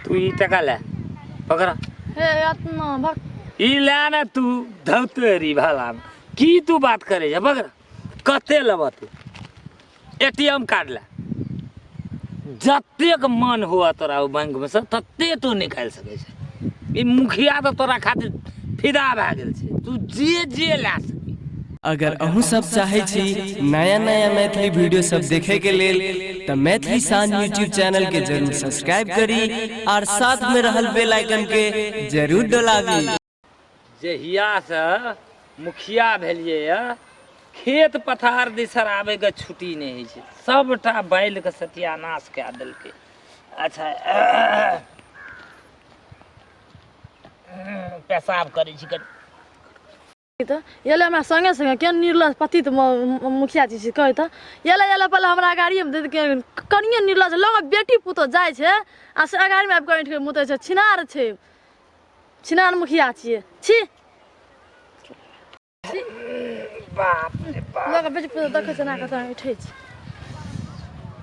तू ई टका ले पकड़। हे अतना भक। ई ले ने तू धौतेरी भला की तू बात करे छै पकड़। कते लेबह तू? एटीएम कार्ड ले, जतेक मन हुआ तोरा ओ बैंक में से तते तू निकालि सकै छै। ई मुखिया तऽ तोरा खातिर फिदा भए गेल छै, तू जे जे लए सकी। अगर अहूँ सब चाहै छी नया नया मैथिली वीडियो सब देखे के लेल तऽ मैथिली शान यूट्यूब चैनल के जरूर सब्सक्राइब करी और साथ में रहल बेल आइकन के जरूर डोलाबी। जहियासँ मुखिया भेलियै यऽ खेत पथार दिसर आबैके छुट्टी नहि होइ छै, सबटा बैलके सत्यानाश कए देलकै। अच्छा पेशाब करै छी कनि। तऽ एलै हमरा सङ्गे सङ्गे केहन निर्लज पतित मुखिया जी छै कहै तऽ एलै एलै पहिले हमरा गाड़िएमे दे देलकै। कनिए निर्लज लग बेटी पुतोह जाइ छै आ से अगाड़ीमे आबि कऽ ऐंठि कऽ मुतै छै। छिनार छै, छिनार मुखिया छियै। छी बाप रे बाप। लग बेटी पुतोह देखै छै एना कऽ तऽ ऐंठै छै।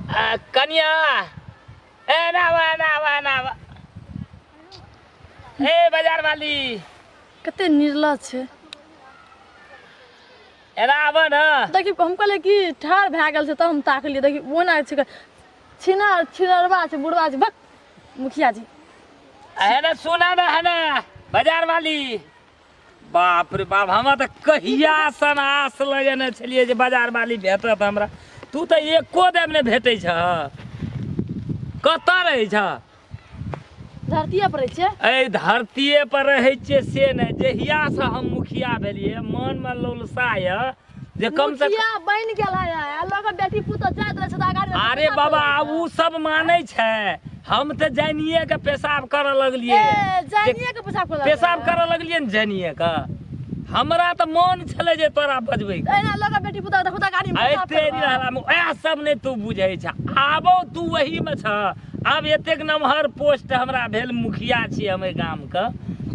आ, कनिया ए ना आवा ना आवा ना आवा ए बाजार वाली कते निर्लज छै। एना आब ने। देखी हम कहलियै कि ठाढ़ भए गेल छै तऽ हम ताकलियै, देखी ओना छै छिनार छिनरबा छै बुढ़वा छै। भक मुखिया जी। है ना सुना ना है ना बाजार वाली। बाप रे बाप, हमरा तऽ कहिया सन आस लगेने छलियै जे बाजार वाली भेटत हमरा, तू तऽ एको देम नहि भेटै छह। कतऽ रहै छह? धरतीये पर रहै छियै। एहि धरतीये पर रहै छियै से नहि, जहियासँ हम मुखिया भेलियै मनमे लौलसा यऽ जे कम से मुखिया बनि गेल है आ लोक बेटी पुतोह जाइत रहै छै तऽ अगाड़ी मे अरे पेशाब बाबा करऽ आब उ सब मानै छै। हम तऽ जानिए के पेशाब करऽ लगलियै। ए जानिए के पेशाब करऽ लगलियै। पेशाब करऽ लगलियै ने जानिए के। हमरा तऽ मन छलै जे तोरा बजबै के। एना लोक बेटी पुतोह देखू तऽ अगाड़ी मे अरे पेशाब तेरी करऽ। हराम, उएह सब नहि तू बुझै छ। आबो तू वहीमे छ। आब एतेक नमहर पोस्ट हमरा भेल, मुखिया छी हम एहि गामके।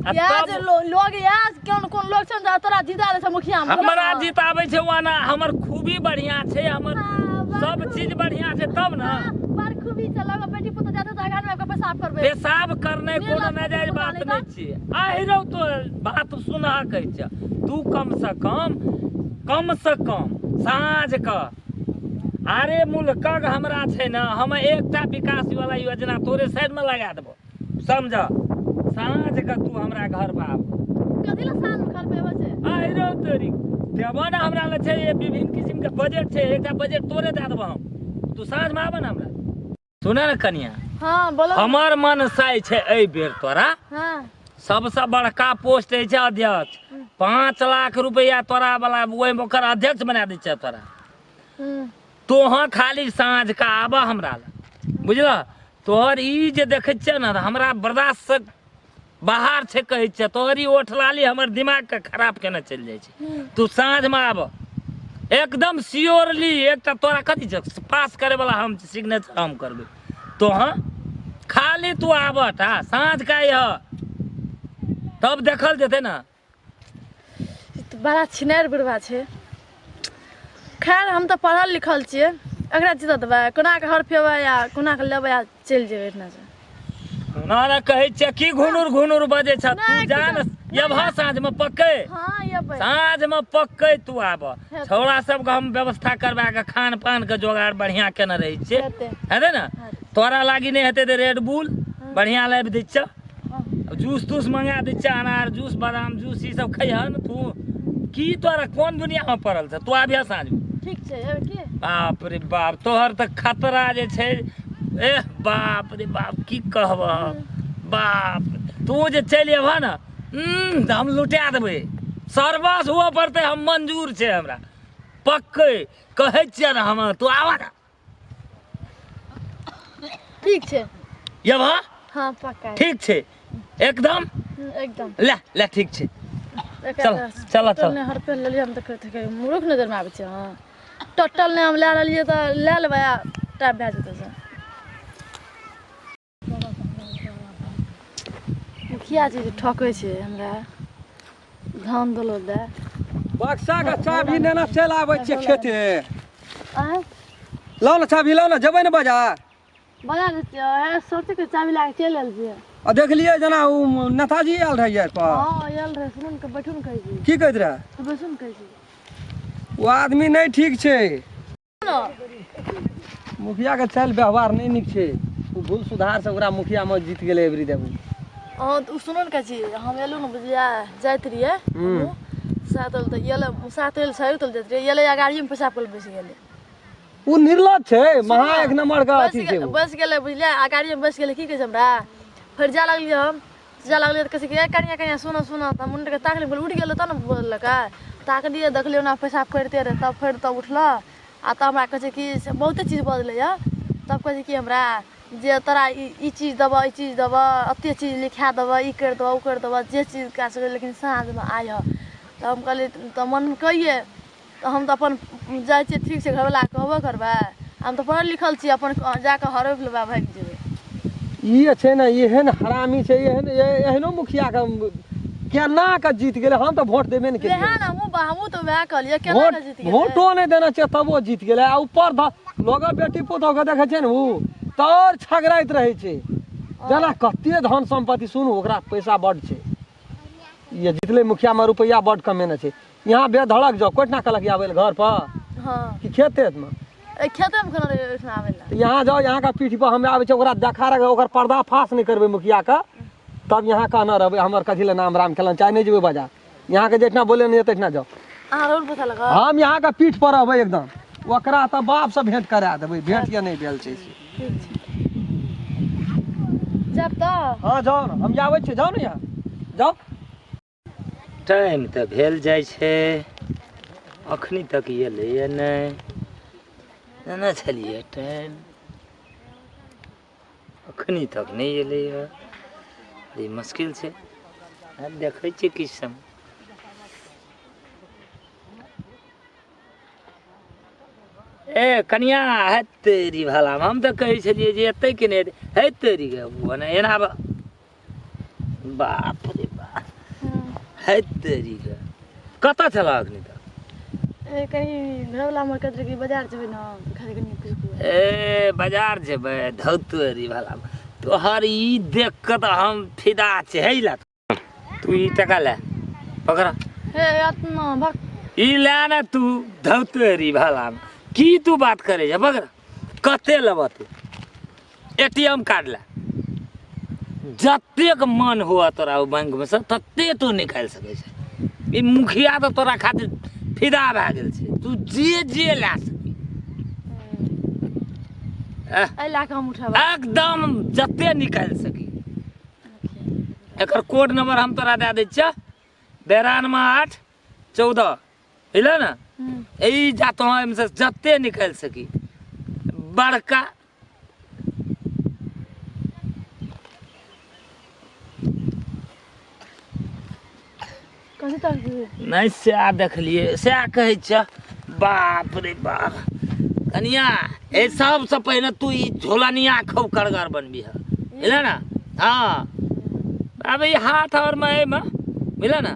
आ इएह तब जे लोग इएह कोन कोन लोग छै ने तोरा जीता दै छै मुखिया मे। हमरा जिताबै छै ओना हमर खूबी बढ़िया छै, हमर सब चीज बढ़िया छै तब ने। बड़ खूबी छै लग बेटी पुतोह जाते तऽ अगाड़ी मे आबि कऽ पेशाब करबै। पेशाब करनाइ कोनो नाजायज बात नहि छियै। आहिरो तो बात सुनह कहै छ तू, कम से कम कम से कम साँझ कऽ अरे मुल्कक हमरा छै ने, हम एकटा विकास वाला योजना तोरे साइड में लगा देबो समझ। साँझ के तू हमरा घर पर आब। कथी लए साँझ मे घर पे अबै छै? आहिरो तोरी देबो ने, हमरा लग छै विभिन्न किस्म के बजट छै, एकटा बजट तोरे दए देबो हम, तू साँझ मे आबऽ ने हमरा। सुने ने कनिया। हाँ बोलो। हमर मन साइ छै एहि बेर तोरा सबसँ बड़का पोस्ट अछि अध्यक्ष, 5 लाख रुपया तोरा वाला ओहिमे ओकर अध्यक्ष बना दै छै तोरा। तोहँ खाली साँझ के आबऽ हमरा लग बुझलह। तोहर ई जे देखै छियै ने हमरा बर्दाश्त से बाहर छै कहै छियै, तोहर ई ओठ लाली हमर दिमागके खराब केने चलि जाइ छै। तू साँझमे आबऽ एकदम श्योरली, एकटा तोरा कथी छै पास करे वाला हम सिग्नेचर हम करबै, तोहँ खाली तू आबऽ टा साँझ के अइहऽ तब देखल जेतै ने। ई तऽ बड़ा छिनारि बुढ़बा छै। खैर हम तऽ पढ़ल लिखल छियै, एकरा जीतऽ देबै? कोना कऽ हर फेबै आ कोना कऽ लेबै आ चलि जेबै एहिठिनासँ। ना ना कहै छियै की घुनुर घुनुर बजै छ तू? नहि, जा ने एबह साँझमे पक्कै। हँ एबै। साँझमे पक्कै तू आबऽ। हेतै। छौड़ा सबके हम व्यवस्था करवा के खान पान के जोगाड़ बढ़िया केने रहै छियै। हेतै। हेतै ने? हेतै। तोरा लागी नहि हेतै तऽ रेड बुल बढ़िया लाबि दै छियौ, जूस तूस मंगा दै छियै, अनार जूस बादाम जूस ई सब खैहऽ ने तू। की तोरा कोन दुनियामे पड़ल छ? तू आबिह साँझमे। ठीक छै एबै की। बाप रे बाप, तोहर तऽ खतरा जे छै। एह बाप रे बाप, की कहबह बाप, तू जे चलि अयबह ने तऽ हम लुटा देबै, सर्वस हुअ पड़तै, हम मंजूर छै हमरा पक्के कहै छियै ने हम। तू आबह ने। ठीक छै। अयबह? हाँ पक्का। ठीक छै एकदम? एकदम। ले ले ठीक छै, चल चल चल। नहि हर पेन लेलियै हम तऽ कहै मूर्ख नजरमे आबै छै। हँ टटल नहि हम लए लेलियै तऽ लए लेबै आ टाइप भए जेतै से। मुखिया जी जे ठकै छै हमरा धान देलो दए। बक्सा के चाभी नेने चलि आबै छियै खेते। आँय? लाउ ने चाभी, लाउ ने, जेबै ने बाजार? बाजार जाइ छियै हे सोचे के चाबी लए के चलि आयल छियै। आ देखलियै जेना ओ नेताजी आयल रहै यार पर। हँ आयल रहै, सुनू ने बैठू ने कहै छी। की कहैत रहै? तऽ बैसू ने कहै छी। ओ आदमी नहि ठीक छै। मुखिया के चालि व्यवहार नहि नीक छै। ओ भूल सुधार से ओकरा मुखिया मे जीत गेलै एबरी देबू। हँ तऽ ओ सुनू ने कहै छी, हम एलहुँ ने बुझलियै, जाइत रहियै हमहूँ सात तऽ एलै, 7 एल 7 तल जाइत रहियै, एलै गाड़िएमे पैसा पर बैस गेलै। ओ निर्लज छै महा, एक नंबर के अथी छै ओ। बैस गेलै बुझलियै, आ गाड़िएमे बैस गेलै। की कहै छै हमरा, फेर जाय लगलियै हम, जाय लगलियै तऽ कहै छै कि ए कनिया कनिया सुनऽ सुनऽ। तऽ हम उनटि कऽ ताकलियै, बोले उठि गेलै तब ने बोललकै। ताकलियै देखलियै ओना पैसा फड़िते रहै, तब फेर तब उठलऽ आ तब हमरा कहै छै कि से बहुते चीज बजलै यऽ। तब कहै छै कि हमरा जे तोरा ई चीज देबऽ, ई चीज देबऽ, एते चीज लिखा देबऽ, ई करि देबऽ, ओ करि देबऽ, जे चीज कए सकै, लेकिन साँझमे आइहऽ। तऽ हम कहलियै तऽ मनमे कहियै तऽ हम तऽ अपन जाइ छियै, ठीक छै, घरवलाके कहबो करबै, हम तऽ पढ़ल लिखल छी, अपन जाकऽ हड़पि लेबै आ भागि जेबै। ई छै ने एहन हरामी छै, एहन एहनो मुखिया के केना के जीत गेलै? हम तऽ वोट देबे ने केलियै। वएह ने हमहूँ हमहूँ तऽ वएह कहलियै, केना वोट कऽ जीत गेलै? वोटो नहि देने छियै तबो जीत गेलै। आ ऊपर लोगक बेटी पुतोहके देखै छियै ने, उ तऽ आओर छगड़ाइत रहै छै जेना कते धन सम्पत्ति। सुनू, ओकरा पैसा बड्ड छै, ये जीतलै मुखियामे रुपैआ बड्ड कमेने छै। यहाँ बेधड़क जाउ, कोइठना कहलक आबै लए घर पर? हँ। कि खेत तेतमे? ए खेतेमे खाना रहै ओहिठिना आबै लए। तऽ यहाँ जाउ, यहाँ के पीठ पर हम आबै छै, ओकरा देखा रखबै, ओकर पर्दाफाश नहि करबै मुखियाके, तब यहाँ कहने रहबै हमर कथी लए नाम राम खेलन। चाहे नहि जेबै बाजार, यहाँके जहिना बोले नहि तहिना जाउ। अहाँ रोड पता लगा हम यहाँके पीठ पर रहबै एकदम, ओकरा तऽ बापसँ भेंट करा देबै। भेंट या नहि भेल छै से। ठीक छै, जायब तऽ। हँ जाउ ने, हम आबै छियै, जाउ ने, यहाँ जाउ। टाइम तऽ भेल जाइ छै, अखनी तक एलैए नहि। नेने छलियै टाइम, अखनी तक नहि एलैए, बड़ी मुश्किल छै। आब देखै छियै किछु समय। ए कनिया, हे तेरी भला, हम तऽ कहै छलियै जे एतै कि नहि एतै। हे तेरी गे, ओ ने एना बाप रे बाप, हे तेरी गे, कतऽ छलऽ अखनी तक? ए कनि घरवला हमर कहैत रहै कि बाजार जेबै ने, तऽ खाली कनि किछु। ए बाजार जेबै? धौ तोरी भला, तोहर ई देख कऽ तऽ हम फिदा छै। हे ला तू ई टका ले, पकड़। हे अतना भक। ई ले ने तू, धौ तोरी भला, की तू बात करै छै? पकड़, कते लेबऽ तू? एटीएम कार्ड ले, जतेक मन हुआ तोरा ओ बैंक में से तते तू निकालि सकै छै। ई मुखिया तऽ तोरा खातिर फिदा भए गेल छै, तू जे जे लए सकी। एह, एहि लए कऽ हम उठेबै? एकदम जते निकालि सकी। एकर कोड नंबर हम तोरा दए दै छियह, 92 8 14, बुझलह ने? ई जातो एहिमे से जते निकालि सकी बड़का। कथी तक जेबै? नहि सएह देखलियै, सएह कहै छियह। बाप रे बाप, कनिया, ए सबसँ पहिने तू ई झोलनिया खूब करगर बनबिह, बुझलह ने? हँ, आब ई हाथ आओरमे एहिमे, बुझलह ने,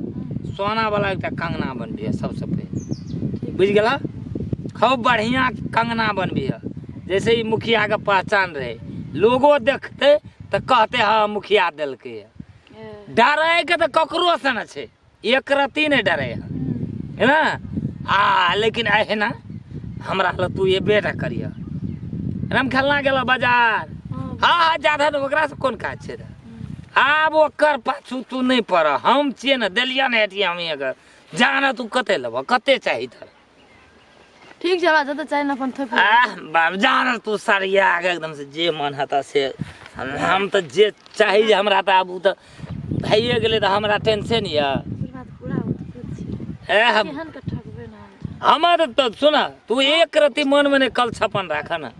सोनावला एकटा कंगना बनबिह सबसँ पहिने, बुझि गेलह? खूब बढ़िआँ कंगना बनबिह, जैसे ई मुखियाके पहचान रहै, लोगो देखतै तऽ कहतै हँ मुखिया देलकै। डरैके तऽ ककरोसँ ने छै, एक रत्ती नहि डरै है, है ना? आ लेकिन एहिना हमरा लग तू एबे टा करिह। राम खेलना गेल बाजार? हँ हँ, जादा तऽ ओकरासँ कोन काज छै रे? आब ओकर पाछू तू नहि पड़, हम छियै ने, देलियै ने एटीएम एकर, जा ने तू कते लेबह, कते चाही तोरा? ठीक छै, हमरा जतऽ चाही ने अपन थोपि लेबै। आह बाप, जा ने तू सरिया के एकदम से जे मन हेतऽ से। हम तऽ जे चाही जे हमरा तऽ आब ओ तऽ भइए गेलै, तऽ हमरा टेंशन यऽ। आशीर्वाद पूरा होत छै। ए हम केहन के ठकबै ने हम। हमर तऽ सुन, तू एक रत्ती मनमे नहि कल छपन राख ने,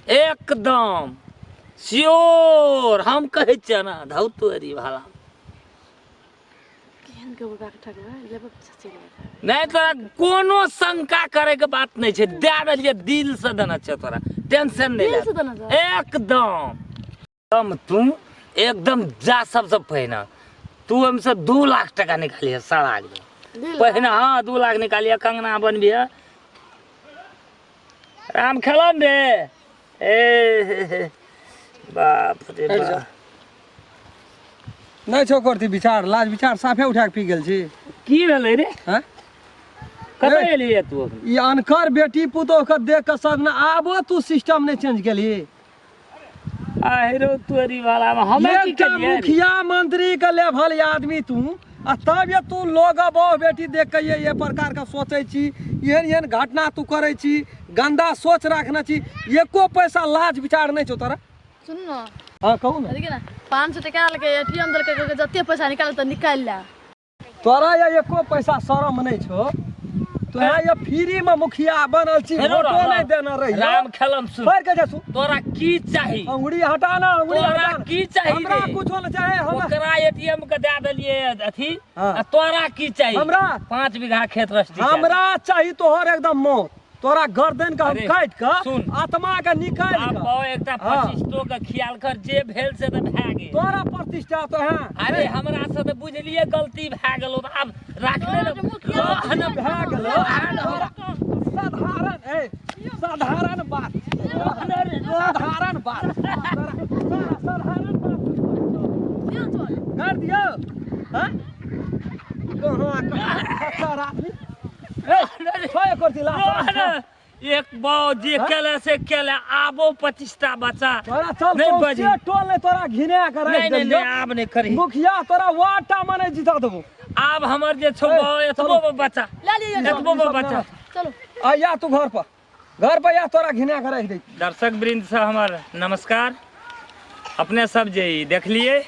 एकदम श्योर हम कहै छियै ने। धौ तोरी भाला, केहन के बुढ़बा के ठकबै, लेबै सच्चे के बताबै। नहि, तोरा कोनो शंका करे के बात नहीं छै, दए देलियै, दिल से देना छै, तोरा टेंशन नहीं दिल ले। से देना छै? एकदम एकदम, तू एकदम जा, सबसे पहिने तू ओहिमे 2 लाख टका निकालिहे सारा एकदम। दिल? पहिने हाँ, 2 लाख निकालिहे, कंगना बनबिहे। राम खेलन रे, ए हे हे। बाप रे हटि जा। बाप। नहि छौ करती विचार, लाज विचार साफे उठा के पी गेल छी। की भेलै रे? हैं? कतऽ एलियै तू अखन? ई अनकर बेटी पुतोह के देख के सब ने आबो तू सिस्टम नहि चेंज केलही। आहिरो तोरी वाला में हमे की एकटा केलियै रे? मुखिया मंत्री के लेवल आदमी तू आ तब ये तू लोग बहु बेटी देख के ये प्रकार के सोचै छी, एहन एहन घटना तू करै छी, गंदा सोच राखने छी, एको पैसा लाज विचार नहि छौ तोरा। सुन न। हाँ कहू ने। देखिए ना, 500 टका लेके एटीएम देलकै, कहलकै जते पैसा निकाल तऽ निकालि ले। तोरा ये एको पैसा शरम नहि छौ, तोरा ये फ्री में मुखिया बनल छी, हेलो, वोटो राम। नहि देने रही। राम खेलम सुन, पढ़ के जा सुन। तोरा की चाही? अंगुरी हटा ना, अंगुरी तोरा हटा ना। की चाही हमरा रे? कुछो नहि चाही, हमरा ओकरा एटीएम के दए देलियै अथी, हाँ। आ तोरा की चाही? हमरा? 5 बीघा खेत रजिस्ट्री कए। हमरा चाही तोहर एकदम मौत, तोरा गर्दन के हम अरे, काटि के सुन। आत्मा के निकालि आब के। बाबा एकटा हाँ। प्रतिष्ठो के ख्याल कर, जे भेल से तऽ भए गेल। तोरा प्रतिष्ठा तो है। अरे हमरा से तऽ बुझलिए गलती भए गेलो, तऽ आब राखले ने मुखिया रह ने। भए गेलो। तोरा साधारण, ए साधारण बात, साधारण बात, तोरा साधारण बात कर दियो। हाँ कहाँ कहाँ खच्चर आदमी। ए, छोड़ करती ला। रह ने। एक बाव जे हाँ? केले से केले, आबो 25टा बच्चा तोरा चल नहीं सौंसे बजी। टोल नहीं तोरा घिने के राखि नहीं नहीं देलियौ। नहीं आब नहीं करी। मुखिया तोरा वार्ड टा मने जिता देबो। आब हमर जे छौ ए, बाव, एतबो चलू। बच्चा। ले लिअ, एतबो ई सब बच्चा। ना। चलू। आ या तू घर पर, घर पर या तोरा घिना के राखि दै। दर्शक वृंद से हमर नमस्कार। अपने सब जे ई देखलिए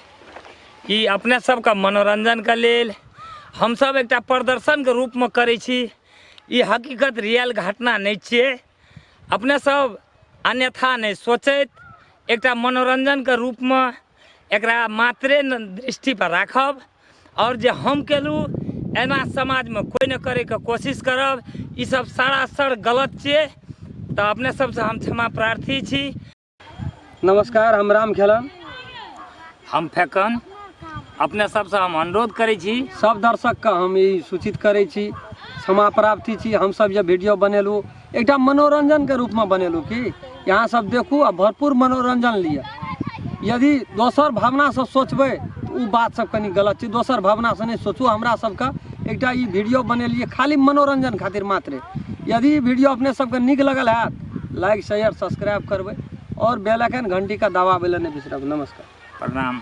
ई अपने सबके मनोरंजन के लेल हमसब एकटा प्रदर्शन के रूप में करै छी। ई हकीकत रियल घटना नहीं छियै। अपने सब अन्यथा नहीं सोचैत एकटा मनोरंजन के रूप में एकरा मात्रे दृष्टि पर राखब और जे हम केलहुँ एना समाज में कोई न करे के कोशिश करब। ई सब सरासर गलत छियै, तऽ अपने सबसँ हम क्षमा प्रार्थी छी। नमस्कार, हम राम खेलन। हम फेकन। अपने सबसँ हम अनुरोध करै छी, सब दर्शक के हम ई सूचित करै छी, क्षमा प्राप्ति छी। हम सब जे वीडियो बनेलहुँ एकटा मनोरंजन के रूप में बनेलहुँ कि यहाँ सब देखू आ भरपूर मनोरंजन लिअ। यदि दोसर भावनासँ सोचबै तऽ ओ बात सब कनि गलत छै। दोसर भावनासँ नहि सोचू। हमरा सबके एकटा ई वीडियो बनेलियै खाली मनोरंजन खातिर मात्रे। यदि ई वीडियो अपने सबके नीक लगल हैत, लाइक शेयर सब्सक्राइब करबै और बेल आइकन घंटी का दबाबै लए नहि बिसरब। नमस्कार, प्रणाम।